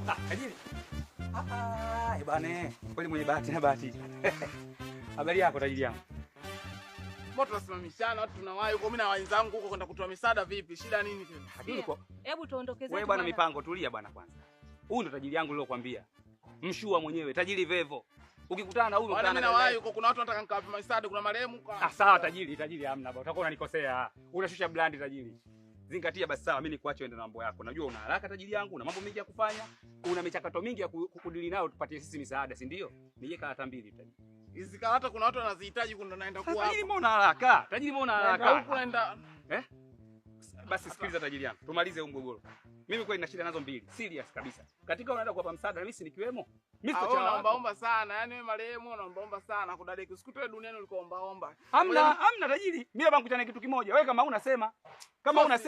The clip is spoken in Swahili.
Ah, tajiri. Ah, ah, eh bwana, kweli mwenye bahati na bahati. Habari yako tajiri yangu? Mbona tunasimamishana watu tunawahi huko, mimi na wenzangu huko kwenda kutoa misaada vipi? Shida nini tena? Lakini kwa Hebu tuondoke zetu. wewe bwana mipango, tulia bwana kwanza. Huyu ndo tajiri yangu nilokuambia. Mshua mwenyewe, tajiri Vevo. Ukikutana na huyu Bwana ukutana mimi nawahi huko, kuna watu wanataka nikawape misaada, kuna marehemu kwa. Ah, sawa tajiri, tajiri hamna bwana. Utakuwa unanikosea. Unashusha brand tajiri. Zingatia basi sawa, mimi nikuache uende na mambo yako. Najua una haraka tajiri yangu, una mambo mengi ya kufanya, una michakato mingi ya kudili nayo, tupatie sisi misaada, si ndio? Nije karata mbili tajiri. Hizi karata kuna watu wanazihitaji, kuna naenda Sasa kuwa. tajiri, mbona una haraka? Tajiri, mbona una Naenda haraka? huku naenda. Eh? Basi sikiliza tajiri yangu, tumalize huu mgogoro. Mimi kweli nina shida nazo mbili, serious kabisa. Katika unaenda kuwapa msaada na mimi si nikiwemo. Mimi Ah, sio wewe chawa. unaombaomba sana. Yaani wewe marehemu unaombaomba sana. Kudadeki usikute duniani ulikoombaomba. Hamna, hamna tajiri. Mimi hapa nikutane kitu kimoja. Wewe kama unasema, kama unasema